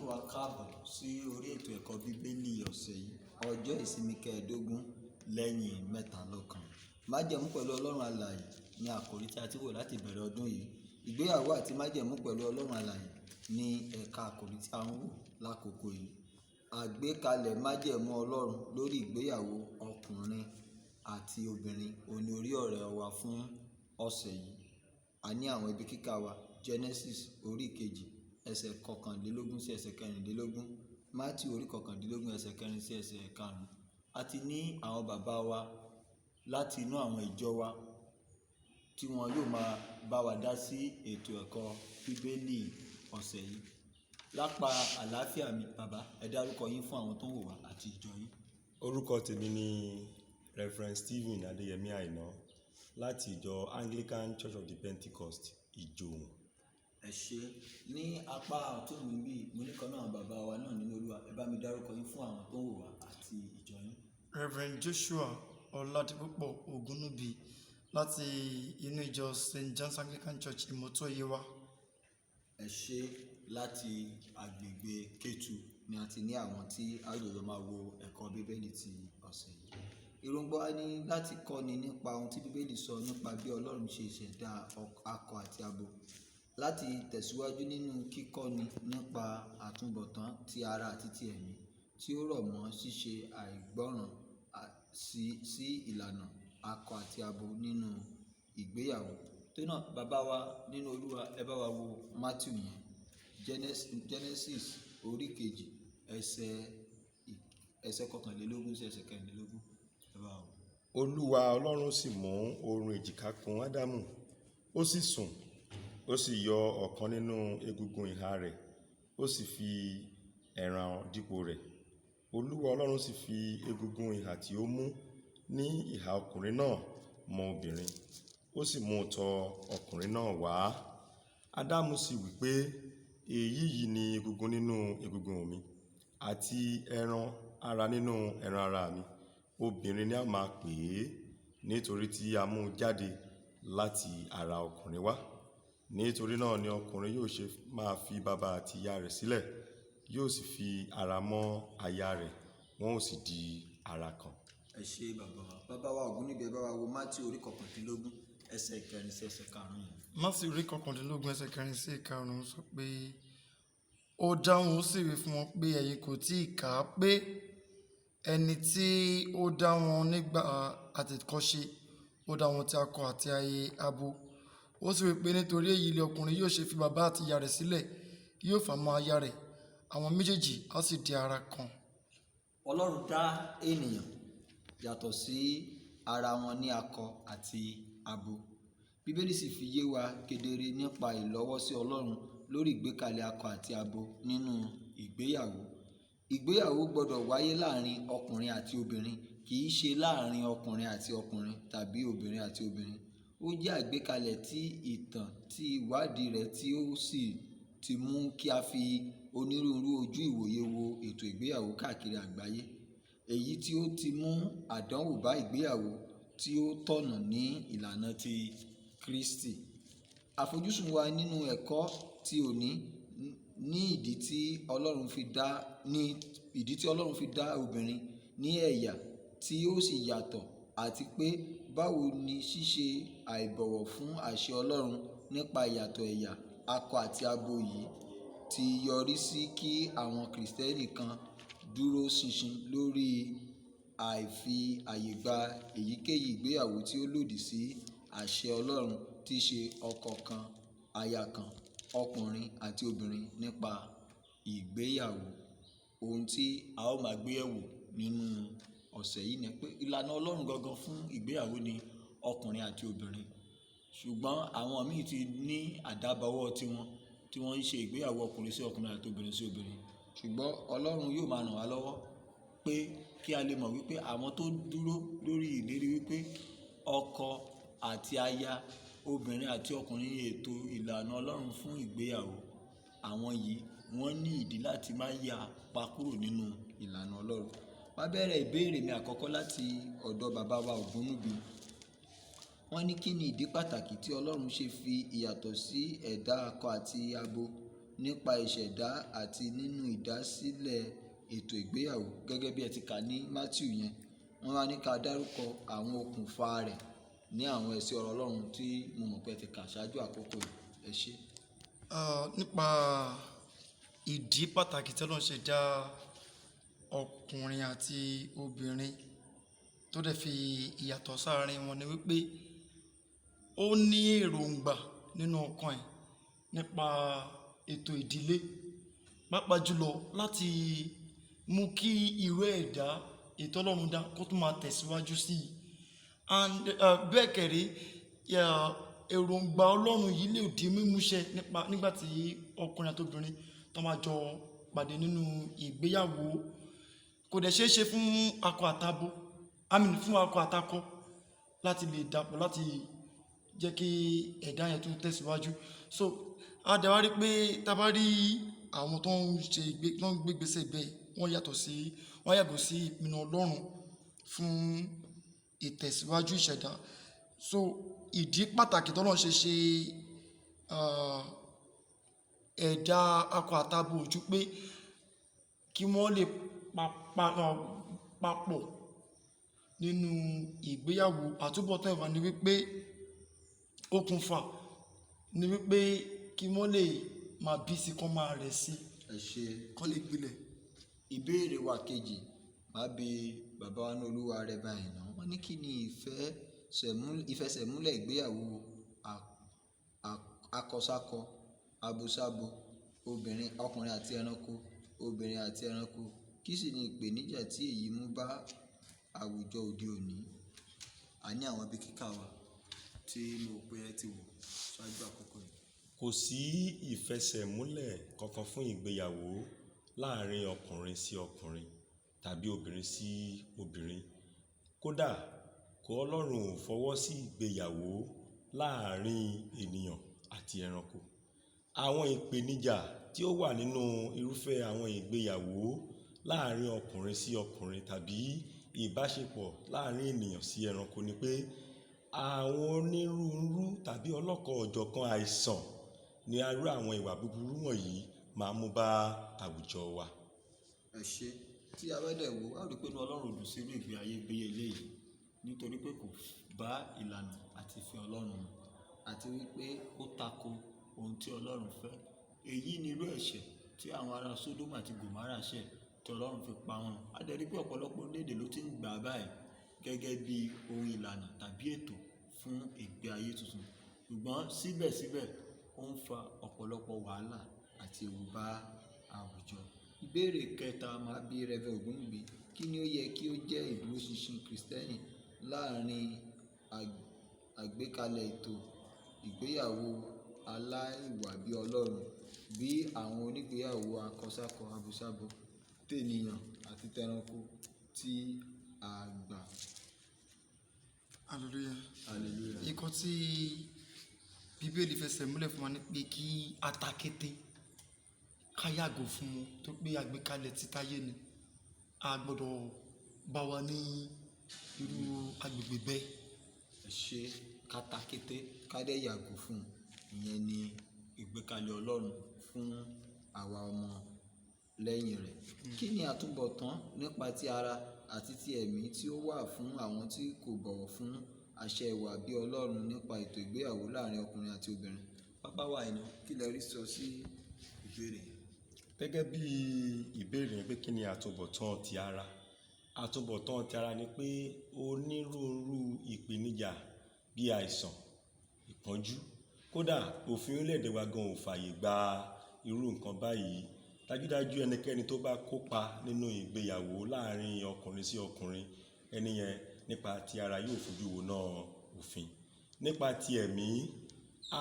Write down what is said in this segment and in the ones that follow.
Wa káàbọ̀ sí orí ètò ẹ̀kọ́ Bíbélì ọ̀sẹ̀ yìí, ọjọ́ ìsinmi 15 lẹ́yìn mẹ́ta lọ́kan. Májẹ̀mú pẹ̀lú Ọlọ́run alààyè ní àkòrí tí a ti wò láti ìbẹ̀rẹ̀ ọdún yìí. Ìgbéyàwó àti májẹ̀mú pẹ̀lú Ọlọ́run alààyè ní ẹ̀ka àkòrí tí a ń wò lákòókò yìí. Àgbékalẹ̀ májẹ̀mú Ọlọ́run lórí ìgbéyàwó ọkùnrin àti obìnrin òní orí ọ̀rẹ́ wa fún ọ̀sẹ̀ yìí. A ní àwọn ibi kíkà wa: Genesis orí 2, ẹsẹ̀ 21 sí ẹsẹ̀ 24, Matthew orí 19, ẹsẹ̀ 4 sí ẹsẹ̀ 5. A ti ní àwọn bàbá wa láti inú àwọn ìjọ wa tí wọn yóò máa bá wa dá sí ètò ẹ̀kọ́ Bíbélì ọ̀sẹ̀ yìí. Lápá àlàáfíà mi, bàbá, ẹ dárúkọ yín fún àwọn tó ń wò wá àti ìjọ yín. Orúkọ tèmi ni Reverend Stephen Adéyẹmí Àìná láti ìjọ Anglican Church of the Pentecost, Ìjòhùn. Ẹ ṣé. Ní apá ọ̀tún mi bí, mo ní kan náà àwọn bàbá wa náà nínú Olúwa. Ẹ bá mi dárúkọ yín fún àwọn tó ń wò wá àti ìjọ yín. Reverend Joshua Ọládipúpọ̀ Ògúnnúbi láti inú ìjọ St John's Anglican Church, Ìmọ̀tó, Yewa. Ẹ ṣé. Láti agbègbè Kétu ni a ti ní àwọn tí a yóò máa wo ẹ̀kọ́ Bíbélì ti ọ̀sẹ̀ yìí. Èròǹgbà wa ní láti kọ́ni nípa ohun tí Bíbélì sọ nípa bí Ọlọ́run ṣe ṣẹ̀dá akọ àti abo, láti tẹ̀síwájú nínú kíkọ́ni nípa àtúbọ̀tán ti ara àti ti ẹ̀mí tí ó rọ̀ mọ́ ṣíṣe àìgbọràn sí ìlànà akọ àti abo nínú ìgbéyàwó. Tó náà, bàbá wa nínú Olúwa, ẹ bá wa wo Matthew yẹn, Genesis orí 2, ẹsẹ̀ 21 sí ẹsẹ̀ 24, ẹ bá wa wò. Olúwa Ọlọ́run sì mú oorun èjìká kùn Ádámù, ó sì sùn, ó sì yọ ọ̀kan nínú egungun ìhà rẹ̀, ó sì fi ẹran dípò rẹ̀. Olúwa Ọlọ́run sì fi egungun ìhà tí ó mú ní ìhà ọkùnrin náà mọ obìnrin, ó sì mú un tọ̀ ọkùnrin náà wá. Ádámù sì wí pé, "Èyí yìí ni egungun nínú egungun mi àti ẹran ara nínú ẹran ara mi. Obìnrin ni a máa pè é, nítorí tí a mú un jáde láti ara ọkùnrin wá. Nítorí náà ni ọkùnrin yóò ṣe máa fi baba àti ìyá rẹ̀ sílẹ̀, yóò sì fi ara mọ́ aya rẹ̀, wọn ó sì di ara kan." Ẹ ṣé, bàbá wa. Bàbá wa Ògúnníbi, ẹ bá wa wo Matthew orí 19, ẹsẹ̀ 4 sí ẹsẹ̀ 5 yẹn. Matthew orí 19, ẹsẹ̀ 4 sí 5 sọ pé, ó dáhùn, ó sì wí fún wọn pé, "Ẹ̀yin kò tí ì kà á pé ẹni tí ó dá wọn nígbà àtètèkọ́ṣe, ó dá wọn tí akọ àti abo? Ó sì wí pé, nítorí èyí ni ọkùnrin yóò ṣe fi bàbá àti ìyá rẹ̀ sílẹ̀, yóò fà mọ́ aya rẹ̀, àwọn méjèèjì á sì di ara kan." Ọlọ́run dá ènìyàn yàtọ̀ sí ara wọn ní akọ àti abo. Bíbélì sì fi yé wa kedere nípa ìlọ́wọ́sí Ọlọ́run lórí ìgbékalẹ̀ akọ àti abo nínú ìgbéyàwó. Ìgbéyàwó gbọ́dọ̀ wáyé láàrin ọkùnrin àti obìnrin, kì í ṣe láàrin ọkùnrin àti ọkùnrin tàbí obìnrin àti obìnrin. Ó jẹ́ àgbékalẹ̀ tí ìtàn tí ìwádìí rẹ̀ tí ó sì ti mú kí a fi onírúurú ojú ìwòye wo ètò ìgbéyàwó káàkiri àgbáyé, èyí tí ó ti mú àdánwò bá ìgbéyàwó tí ó tọ̀nà ní ìlànà ti Kristi. Àfojúsùn wa nínú ẹ̀kọ́ tí òní ní ìdí tí Ọlọ́run fi dá ní ìdí tí Ọlọ́run fi dá obìnrin ní ẹ̀yà tí ó sì yàtọ̀, àti pé báwo ni ṣíṣe àìbọ̀wọ̀ fún àṣẹ Ọlọ́run nípa ìyàtọ̀ ẹ̀yà akọ àti abo yìí ti yọrí sí kí àwọn Kìrìsìtẹ́nì kan dúró ṣinṣin lórí àìfi àyè gba èyíkéyìí ìgbéyàwó tí ó lòdì sí àṣẹ Ọlọ́run tí í ṣe ọkọ kan, aya kan, ọkùnrin àti obìnrin nípa ìgbéyàwó. Ohun tí a ó máa gbé yẹ̀wò nínú ọ̀sẹ̀ yìí ni pé ìlànà Ọlọ́run gangan fún ìgbéyàwó ni ọkùnrin àti obìnrin, ṣùgbọ́n àwọn míì ti ní àdábọwọ́ tiwọn tí wọ́n ń ṣe ìgbéyàwó ọkùnrin sí ọkùnrin àti obìnrin sí obìnrin. Ṣùgbọ́n Ọlọ́run yóò máa ràn wá lọ́wọ́ pé kí a lè mọ̀ wípé àwọn tó dúró lórí ìlérí wípé ọkọ àti aya, obìnrin àti ọkùnrin ní ètò ìlànà Ọlọ́run fún ìgbéyàwó, àwọn yìí wọ́n ní ìdí láti má yà pa kúrò nínú ìlànà Ọlọ́run. Wá bẹ̀rẹ̀ ìbéèrè mi àkọ́kọ́ láti ọ̀dọ̀ bàbá wa Ògúnnúbi. Wọ́n ní, kí ni ìdí pàtàkì tí Ọlọ́run ṣe fi ìyàtọ̀ sí ẹ̀dá akọ àti abo? nípa ìṣẹ̀dá àti nínú ìdásílẹ̀ ètò ìgbéyàwó gẹ́gẹ́ bí ẹ ti kà ní Matthew yẹn. Wọ́n wá ní ká dárúkọ àwọn okùnfà rẹ̀ ní àwọn ẹsẹ̀ ọ̀rọ̀ Ọlọ́run tí mo mọ̀ pé ẹ ti kà ṣáájú àkókò yìí. Ẹ ṣé. Nípa ìdí pàtàkì tí Ọlọ́run ṣe dá ọkùnrin àti obìnrin tó dẹ̀ fi ìyàtọ̀ sáàárín wọn ni wípé ó ní èròǹgbà nínú ọkàn ẹ̀ nípa ètò ìdílé, pàápàá jùlọ láti mú kí irú ẹ̀dá ètò Ọlọ́run dá kó tún máa tẹ̀síwájú sí i. And bẹ́ẹ̀ kẹ̀rí, èròǹgbà Ọlọ́run yìí lè di mímúṣẹ nípa nígbà tí ọkùnrin àti obìnrin tó máa jọ pàdé nínú ìgbéyàwó. Kò dẹ̀ ṣeé ṣe fún akọ àtabo, I mean fún akọ àtakọ láti lè dàpọ̀ láti jẹ́ kí ẹ̀dá yẹn tún tẹ̀síwájú. So a dẹ̀ wá rí pé tá bá rí àwọn tó ń ṣe ìgbé tó ń gbé ìgbésẹ̀ bẹ́ẹ̀, wọ́n yàtọ̀ sí, wọ́n yàgò sí ìpinnu Ọlọ́run fún ìtẹ̀síwájú ìṣẹ̀dá. So ìdí pàtàkì tí Ọlọ́run ṣe ṣe ẹ̀dá akọ àtabo ojú pé kí wọ́n lè papọ̀ nínú ìgbéyàwó. Àtúbọ̀tán ìwà ni wípé okùnfà ni wípé kí wọ́n lè máa bí sí, kán máa rẹ̀ sí, Ẹ ṣé. kán lè gbilẹ̀. Ìbéèrè wa kejì, máa bi bàbá wa ní Olúwa rẹ̀ báyìí náà. Wọ́n ní kí ni ìfẹsẹ̀múlẹ̀ ìgbéyàwó akọsákọ, abosábo, obìnrin, ọkùnrin àti ẹranko, obìnrin àti ẹranko, kí sì ni ìpèníjà tí èyí mú bá àwùjọ òde òní? A ní àwọn ibi kíkà wa tí mo rò pé ẹ ti wò ṣáájú àkókò yìí. Kò sí ìfẹsẹ̀múlẹ̀ kankan fún ìgbéyàwó láàrin ọkùnrin sí ọkùnrin tàbí obìnrin sí obìnrin. Kódà kó Ọlọ́run ò fọwọ́ sí ìgbéyàwó láàrin ènìyàn àti ẹranko. Àwọn ìpèníjà tí ó wà nínú irúfẹ́ àwọn ìgbéyàwó láàrin ọkùnrin sí ọkùnrin tàbí ìbáṣepọ̀ láàrin ènìyàn sí ẹranko ni pé àwọn onírúurú tàbí ọlọ́kan-ò-jọ̀kan àìsàn ní irú àwọn ìwà búburú wọ̀nyí máa mú bá àwùjọ wa. Ẹ ṣé. Tí a bá dẹ̀ wò, a rí pé inú Ọlọ́run ò dùn sí irú ìgbé ayé bí eléyìí nítorí pé kò bá ìlànà àti ìfẹ́ Ọlọ́run mu, àti wípé ó tako ohun tí Ọlọ́run fẹ́. Èyí ni irú ẹ̀ṣẹ̀ tí àwọn ará Sódómù àti Gòmórà ṣẹ̀ tí Ọlọ́run fi pa wọ́n run. A dẹ̀ rí pé ọ̀pọ̀lọpọ̀ orílẹ̀-èdè ló ti ń gbà báyìí gẹ́gẹ́ bí ohun ìlànà tàbí ètò fún ìgbé ayé tuntun. Ṣùgbọ́n síbẹ̀síbẹ̀ ó ń fa ọ̀pọ̀lọpọ̀ wàhálà àti ewu bá àwùjọ. Ìbéèrè kẹta, máa bi Rev. Ògúngbè, kí ni ó yẹ kí ó jẹ́ ìdúróṣinṣin Kristẹni láàrin àgbékalẹ̀ ètò ìgbéyàwó aláìwà bí Ọlọ́run bí àwọn onígbéyàwó akọsákọ abosábo, tènìyàn àti tẹranko tí a gbà? Hallelujah. Hallelujah. Nǹkan tí Bíbélì fẹsẹ̀ múlẹ̀ fún wa ni pé kí a ta kété, ká yàgò fún wọn tó pé àgbékalẹ̀ títáyé ni. A gbọdọ̀ bá wa ní irú agbègbè bẹ́ẹ̀. Ẹ ṣé. Ká ta kété, ká dẹ̀ yàgò fún un. Ìyẹn ni ìgbékalẹ̀ Ọlọ́run fún àwa ọmọ lẹ́yìn rẹ̀. Kí ni àtúbọ̀tán nípa ti ara àti ti ẹ̀mí tí ó wà fún àwọn tí kò bọ̀wọ̀ fún àṣẹ ìwà bí Ọlọ́run nípa ètò ìgbéyàwó láàrin ọkùnrin àti obìnrin? Bàbá wa Àìná, kí lẹ rí sọ sí ìbéèrè yìí? Gẹ́gẹ́ bí ìbéèrè yẹn pé kí ni àtúbọ̀tán ti ara? Àtúbọ̀tán ti ara ni pé onírúurú ìpèníjà bí àìsàn, ìpọ́njú. Kódà òfin orílẹ̀-èdè wa gan ò fàyè gba irú nǹkan báyìí. Dájúdájú ẹnikẹ́ni tó bá kópa nínú ìgbéyàwó láàrin ọkùnrin sí ọkùnrin, ẹni yẹn nípa ti ara yóò fojú wo náà òfin. Nípa ti ẹ̀mí,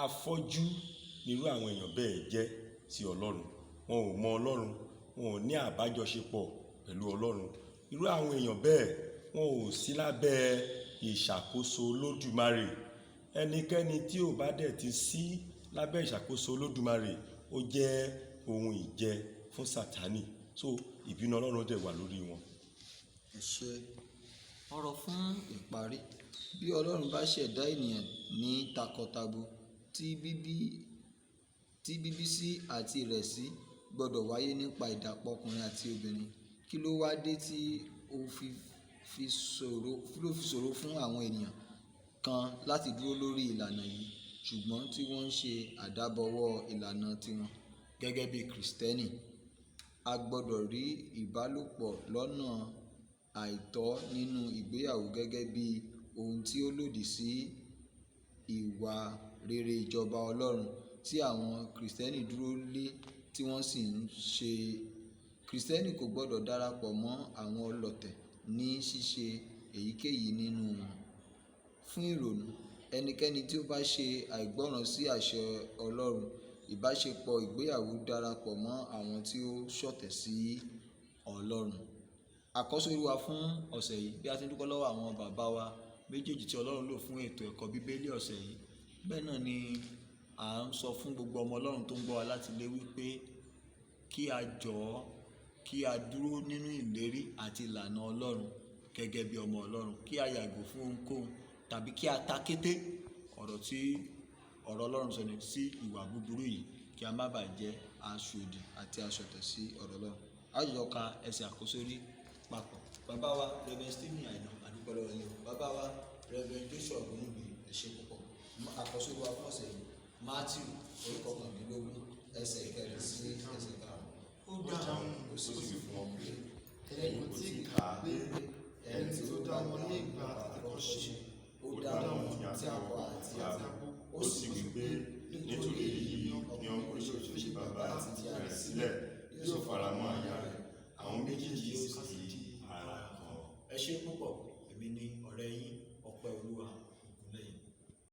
afọ́jú nírú àwọn èèyàn bẹ́ẹ̀ jẹ́ sí Ọlọ́run. Wọn ò mọ Ọlọ́run, wọn ò ní àbájọṣepọ̀ pẹ̀lú Ọlọ́run. Irú àwọn èèyàn bẹ́ẹ̀ wọn ò sí lábẹ́ ìṣàkóso Olódùmarè. Ẹnikẹ́ni tí ò bá dẹ̀ ti sí lábẹ́ ìṣàkóso Olódùmarè, ó jẹ́ ohun ìjẹ fún Sátánì. So ìbínú Ọlọ́run dẹ̀ wà lórí wọn. Ẹ ṣé. Ọ̀rọ̀ fún ìparí. Bí Ọlọ́run bá ṣẹ̀dá ènìyàn ní takọtabo tí bíbí Tí bíbísí àti ìrẹ̀sí gbọdọ̀ wáyé nípa ìdàpọ̀ ọkùnrin àti obìnrin, kí ló wá dé tí ó fi ṣòro fún àwọn ènìyàn kan láti dúró lórí ìlànà yìí ṣùgbọ́n tí wọ́n ń ṣe àdábọwọ́ ìlànà tiwọn gẹ́gẹ́ bí Kìrìsìtẹ́nì? A gbọdọ̀ rí ìbálòpọ̀ lọ́nà àìtọ́ nínú ìgbéyàwó gẹ́gẹ́ bí ohun tí ó lòdì sí ìwà rere ìjọba Ọlọ́run tí àwọn Kìrìsìtẹ́nì dúró lé tí wọ́n sì ń ṣe. Kìrìsìtẹ́nì kò gbọdọ̀ darapọ̀ mọ́ àwọn ọlọ̀tẹ̀ ní ṣíṣe èyíkéyìí nínú wọn. Fún ìrònú, ẹnikẹ́ni tí ó bá ṣe àìgbọràn sí àṣẹ Ọlọ́run ìbáṣepọ̀ ìgbéyàwó darapọ̀ mọ́ àwọn tí ó ṣọ̀tẹ̀ sí Ọlọ́run. Àkọ́sórí wa fún ọ̀sẹ̀ yìí, bí a ti ń dúpẹ́ lọ́wọ́ àwọn bàbá wa méjèèjì tí Ọlọ́run lò fún ètò ẹ̀kọ́ Bíbélì ọ̀sẹ̀ yìí. Bẹ́ẹ̀ náà ni à ń sọ fún gbogbo ọmọ Ọlọ́run tó ń gbọ́ wa láti ilé wípé kí a jọ̀ọ́ kí a dúró nínú ìlérí àti ìlànà Ọlọ́run gẹ́gẹ́ bí ọmọ Ọlọ́run, kí a yàgò fún ohunkóhun tàbí kí a ta kété ọ̀rọ̀ tí ọ̀rọ̀ Ọlọ́run sọ ní sí ìwà búburú yìí, kí a má bàa jẹ́ aṣòdì àti aṣọ̀tẹ̀ sí ọ̀rọ̀ Ọlọ́run. A jọ ka ẹsẹ̀ àkọ́sórí papọ̀. Bàbá wa Reverend Stephen Aina, a dúpẹ́ lọ́wọ́ yín o. Bàbá wa Reverend Joshua Ogunnubi, ẹ ṣé púpọ̀. Àkọ́sórí wa fún ọ̀sẹ̀ yìí, Matthew orí 19, ẹsẹ̀ 4 sí ẹsẹ̀ 5. Ó dáhùn, Ó sì wí fún wọn pé, Ẹ̀yin kò tí ì kà á pé ẹni tí ó dá wọn ní ìgbà àtètèkọ́ṣe, ó dá wọn tí akọ àti abo. Ó sì wí pé, nítorí èyí ni ọkùnrin yóò fi bàbá àti ìyá rẹ̀ sílẹ̀.